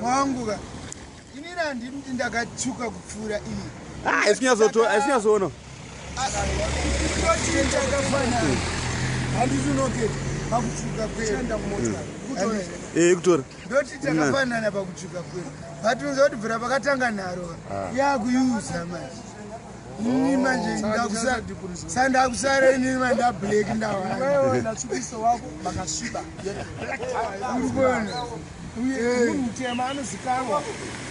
Mwangu ka inini handiti ndakatsvuka kupfuura iyi. Ah, haisinyatsoona. Toti takafanana, handiti? Unoketa pakutsvuka kwedu. Eh, kutora. Ndoti takafanana pakutsvuka kwedu, but unoziva kuti bvira pakatanga nharo yakuyuza manje, inini manje sandakusara, inini manje ndablack ndawana. Wewe naTsukiso wako makasviba. Uri kuona? Uye munhu mutema anozikanwa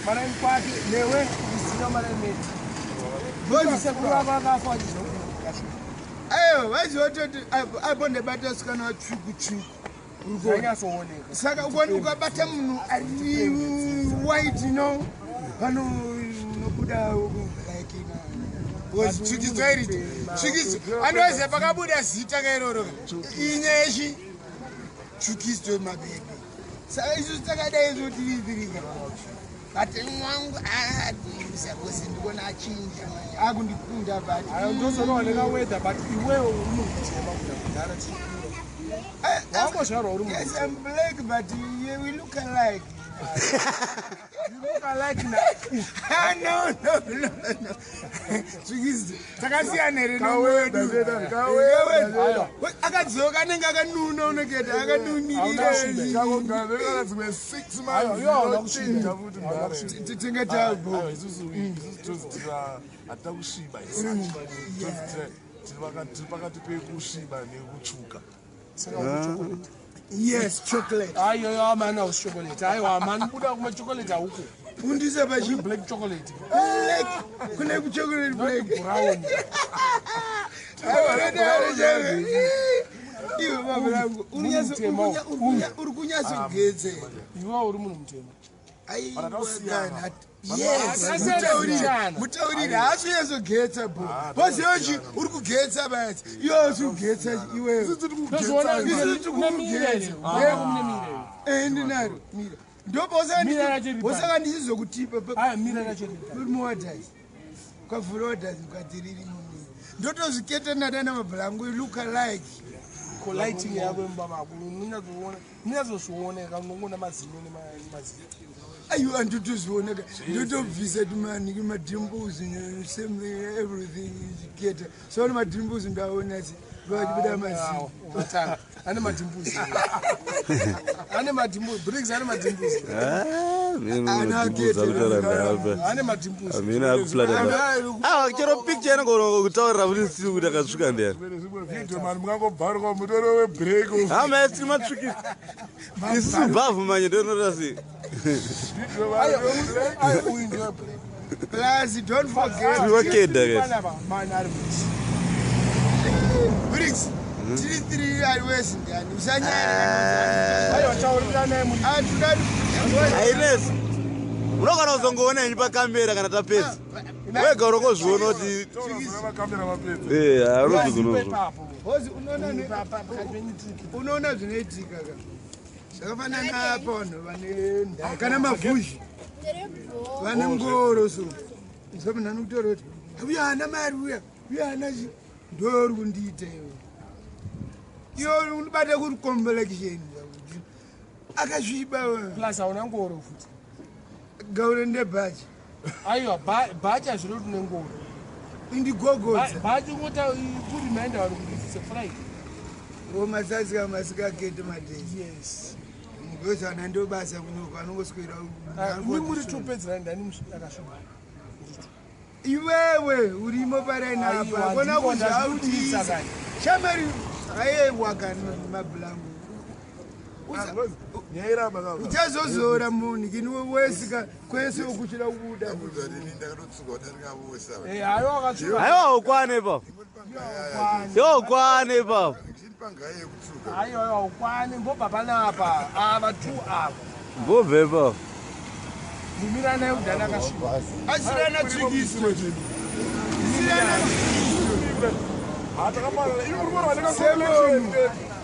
maraini kwake, newe uziva maraini medu. Sekuru vako akafa achizokasviba. Aiwa, vaiziva toti apo ndabata sikana watsvuku tsvuku, uri kuona? Zvanyatsooneka. Saka ukabata munhu ari white, no, pano unobuda like tsvukidzo iriti tsvukidzo, anoziva pakabuda zita kairoro inyeshi tsvukidzo mabebe. Saka isusu takadai zvotiripirika, but mwangu adisakose ndikuona achinja manje akundikunda, but Ndozonooneka weather, but iwewe uri munhu mutema kuda kudhara tichikura. Wangozvarwa uri munhu. Yes, I'm black, but yeah, we look alike. You look alike na Ah, no, no, no, no. Tsvikizi, takasiyana here nowedu? Akadzoka anenge akanuna, unoketa akanumirira. Dzimwe 6 Aiwa, hauna kusviba. months. Tingatabo. Isusu tozitira hatina kusviba isusu. Tozitira tiri pakati pekusviba nekutsvuka. Yes, chocolate. Aiyo, mani, hausi chocolate. Aiwa mani, buda kuma chocolate hauko. Undise pachi Black chocolate. Black. Kune kuchocolate not black. Brown. Iwe baba rangu, Mutema. uri kunyatsogetse. Iwe uri munhu mutema. Takasiyana. Yes, Takasiyana. mutaurire haasi kunyatsogetsa bo boziyochi uri kugetsa basi, iwe hausi kugetsa iwewe. Ndozoona. Isusu tiri mune kukugetsa. mire. Ndinaro mira. Mira racho riri Ndosaka ndichizokutipa. Aya, mira racho riri. Muorders ukavhura orders ukati ririmo mira, ndotozviketa ndadana mabhulangu, look alike. Ko lighting yako imba mako unonyatsoona, unyatsozvioneka, unongoona mazino nemazino. Aiwa, ndotozvioneka, ndotobvisa tumaniki madimples, same, everything keta, so madimples ndaona vachibuda mazino. Ungatanga ane madimples, ane madimples, Briggs ane madimples. Ane madimples. Amina akuplata awa chero picture inogona kutaurira kuti siri kuti akasvika ndiyani. Video mani mungangobvaruka mutoro webreak. Hama, tiri matsvukisi isusu bhavhu manje ndonota sei? Uyu ndiwe black. Plus don't forget Tiri vakeda ke. Panapa mani ari muchi. Briggs, tiri three, ari wese ndiani usanyaya. Aiwa, taurira naye munhu. Hainesi, unogona kuzongoona henyu pakamera kana tapedza, wega unongozviona kuti Makamera mapedza. Unozvigonozvo. Ipapo. Hozi Pakati penyu trick. Unoona zvinoitika ka, zvakafanana apa vanhu vane ndai kana mavhuzhi vane ngoro, so so munhu anokutora kuti uya haana mari, uya uya haana chi, ndori kundiita iwe, iwe unobata kuri complexion akasviba. Plus hauna ngoro futi. Gaure ndebhachi. Aiwa, bhachi hazviri kuti une ngoro. Indigogodza. Bhachi ungota kurimainda vanhu kuti it's a Friday. Omasasika masikakete madhesi. Yes. Because vana ndobasa kunoko anongoswera. Imi muri topedzera ndani akasviba? Iwewe urimo parainapa. Aiwa, Kona ndiko ndazvikutisa kuzvautisa kani. shamari aiwakana mabhulangu. Nyairamba. Uchazozora munhu kini wesika kwese ukuchida kubuda. Ndakatotsuka kudarika vose. Aiwa, wakasviba. Haiwa, ukwane ipapo, iwe ukwane ipapo. Pangai yekutsuka. Aiwa, aiwa, ukwane mbobva panapa ava two ava. Mbobve ipapo. Mumira naye kudhani akasviba. Asirana tsvikiso, sirana. Takafanana imi muri kuona.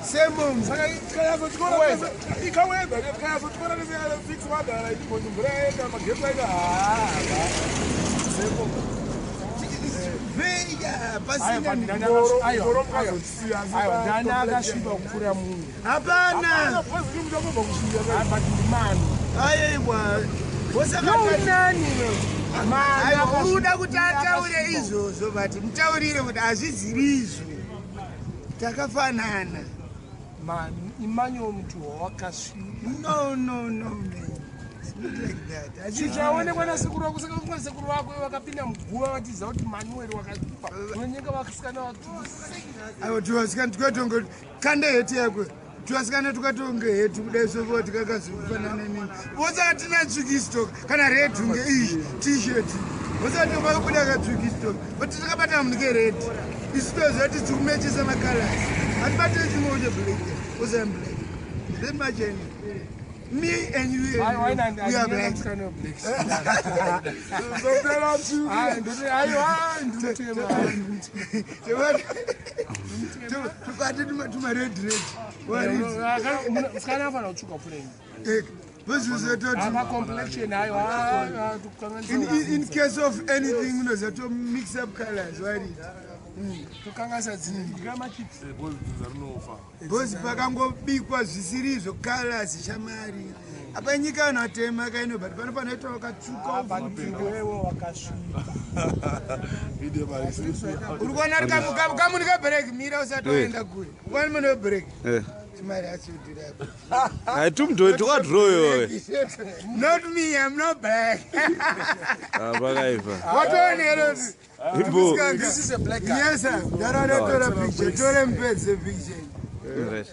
Semunhu. Saka tikanyazotyora ikawedza, tikanyazotyora nese 6 madhara ichigoti mvura yaenda, magetsi aita. Feya pasina. Aiwa, ndani akasviba kupfuura munhu? Hapana. But ndimani. Aiwa. Nani? Aiwa, uda kuti ataure izvozvo, but mutaurire kuti hazviziri izvo, takafanana. Mani, Emmanuel Mutuhwa wakasviba. No, no, no, man. It's not like that. Zvichaonekwa nasekuru vako. Saka unga sekuru vako vakapinda muguva vachiziva kuti Manuel wakasviba, unonyenga vasikana vatu. Aiwa, tuvasikana tukatonge kanda heti yako, tuvasikana tukatonge heti kudai sovo tikakazofanana nini vosaka tina tsvukistoka kana red unge iyi T-shirt, vosaka tikabuda katsvukistoka, but takabata munhu kered. Isu toziva kuti tikumechesa macolors, hatibate chimwe cheblack osam black, then macheni me and you and you, we are black. Aiwa, ndimutema. Tubate tumared red. Musikana afanira kutsvuka kupfuura ini. Vozvizototi Apa complexion, aiwa. In case of anything unoziva to mix up colors warit. Tokanganisa dzindya machips. Because pakangobikwa zvisiri izvo colors, shamari, apa nyika vanhu vatema kaino, but pano panoita wakatsvuka. But iwewe wakasviba. Uri kuona kamuni kabreak, mira usati waenda kure, ukuona mune webreak. Mari asudhira. Hai, tumudhoi tukadhiroyo. Not me, I'm not black. Pakaipa. Watoonero. Ibo. This is a black guy. Yes sir, ndaratora picture, tore mupedze picture. Right.